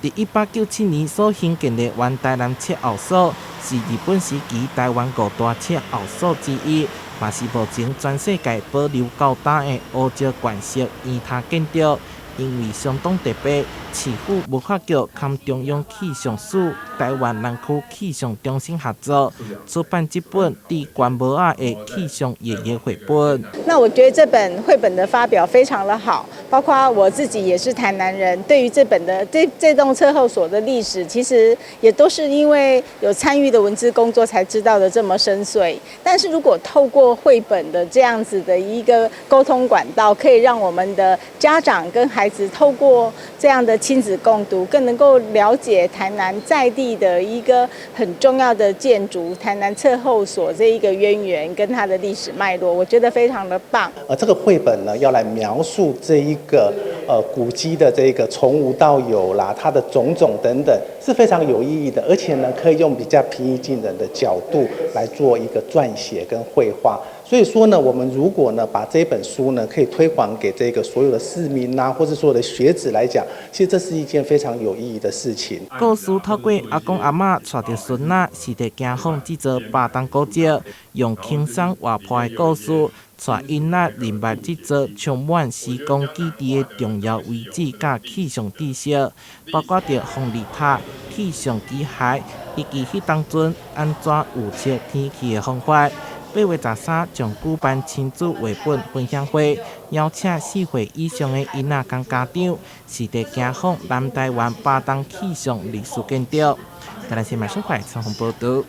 佇1897年所興建的原台南測候所，是日本時期台灣五大測候所之一，嘛是目前全世界保留到今的烏石罐式圓塔建築。因為相當特別，市府文化局佮中央氣象署、台灣南區氣象中心合作，出版這本致關帽仔的氣象爺爺繪本。那我覺得這本繪本的發表非常的好，包括我自己也是台南人，對於這本的這棟測候所的歷史，其實也都是因為有參與的文字工作才知道的這麼深邃。但是如果透過繪本的這樣子的一個溝通管道，可以讓我們的家長跟孩子透過這樣的親子共讀，更能夠了解台南在地的一個很重要的建築——台南測候所這一個淵源跟它的歷史脈絡，我覺得非常的棒。這個繪本呢，要來描述這一個古蹟的這個從無到有啦，它的種種等等是非常有意義的，而且呢，可以用比較平易近人的角度來做一個撰寫跟繪畫。所以說呢，我們如果呢把這本書呢可以推廣給這個所有的市民啊，或者所有的學子來講，其實這是一件非常有意義的事情。故事透過阿公阿嬤帶著孫仔，實地行訪這座巴東古蹟，用輕鬆活潑的故事，帶囡仔認捌這座充滿時光記憶的重要遺址佮氣象知識，包括著風力塔、氣象機械，以及彼當陣按怎預測天氣的方法。8月13將舉辦親子繪本分享會，邀請4歲以上的囡仔佮家長，實地行訪南台灣巴東氣象歷史建築。台南新聞小快採訪報導。